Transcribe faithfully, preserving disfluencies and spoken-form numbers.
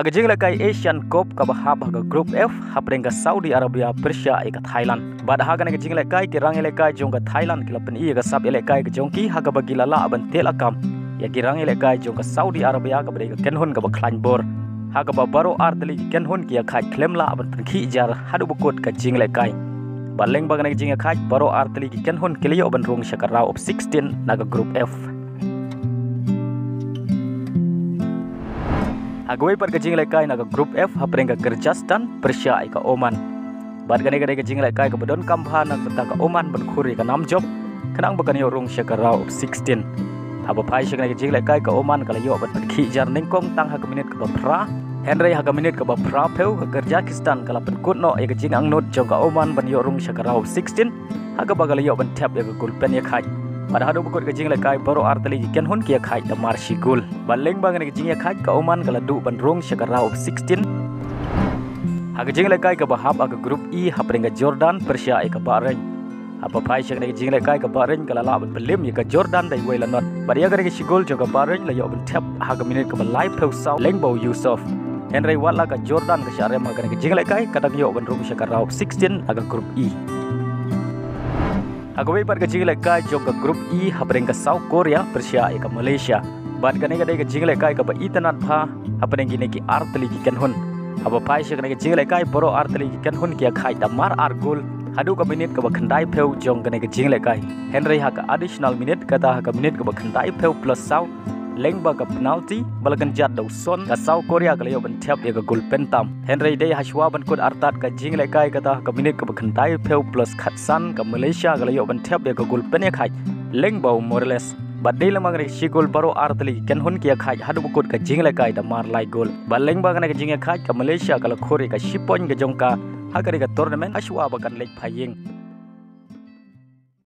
Ha ka jinglehkai Asian Cup kaba hap ha ka Group F, hapdeng ka Saudi Arabia pyrshah ïa ka Thailand. Bad ha kane ka jinglehkai, ki rangïalehkai jong ka Thailand ki la pyni ïa ka sap ïalehkai ka jong ki ha kaba ki la lah ban teh lakam ïa ki rangïalehkai jong ka Saudi Arabia kaba dei ka kynhun kaba khlaiñ bor, ha kaba baroh artylli ki kynhun ki ïakhaid khlem lah ban pynkhih jar haduh ba kut ka jinglehkai. Bad lyngba kane ka jingïakhaid, baroh artylli ki kynhun ki la ïoh ban rung sha ka round of sixteen na ka Group F. Ha kawei pat ka jinglehkai na ka Group F, hapdeng ka Kyrgyzstan pyrshah ïa ka Oman. Bad kane ka dei ka jinglehkai kaba donkam bha na ka bynta ka Oman ban khur ïa ka nam jop, khnang ba kan ïoh rung sha ka round of sixteen. Haba phai sha kane ka jinglehkai, ka Oman ka la ïoh ban pynkhih jar nyngkong tang ha ka minit kaba phra. Hynrei ha ka minit kaba phraphew, ka Kyrgyzstan ka la pynkut noh ïa ka jingangnud jong ka Oman ban ïoh rung sha ka round of sixteen, ha kaba ka la ïoh ban thep ïa ka gol pynïakhaid. Bad haduh ba kut ka jinglehkai, baroh artylli ki kynhun ki ïakhaid da mar shi gol. Bad lyngba kane ka jingïakhaid, ka Oman ka la duh ban rung sha ka round of sixteen. Ha ka jinglehkai kaba hap ha ka Group E, hapdeng ka Jordan pyrshah ïa ka Bahrain. Haba phai sha kane ka jinglehkai, ka Bahrain ka la lah ban pynlip ïa ka Jordan da iwei la not. Bad ïa kane ka shi gol jong ka Bahrain la ïoh ban thep ha ka minit kaba laiphew saw lyngba u Yusuf. Hynrei wat la ka Jordan ka shah rem ha kane ka jinglehkai, ka dang ïoh ban rung sha ka round of sixteen ha ka Group E. Ha kawei pat ka jinglehkai jong ka Group E, hapdeng ka South Korea pyrshah ïa ka Malaysia. Bad kane ka dei ka jinglehkai kaba itynnad bha hapdeng kine ki artylli ki kynhun. Haba phai sha kane ka jinglehkai, baroh artylli ki kynhun ki ïakhaid da mar ar gol haduh ka minit kaba khyndaiphew jong kane ka jinglehkai. Hynrei ha ka additional minute, kata ha ka minit kaba khyndaiphew plus saw, lyngba ka penalty ba la kynjat da u Son, ka South Korea ka la ïoh ban thep ïa ka gol pyntam. Hynrei dei hashwa ban kut artat ka jinglehkai, kata ha ka minit kaba khyndaiphew plus khatsan, ka Malaysia ka la ïoh ban thep ïa ka gol pynïakhaid lyngba u Morales. Bad dei lyngba kane ka shi gol, baroh artylli ki kynhun ki ïakhaid haduh ba kut ka jinglehkai da mar lai gol. Bad lyngba kane ka jingïakhaid, ka Malaysia ka la khur ïa ka shi point ka jong ka ha kane ka tournament hashwa ba kan leit phai ïing.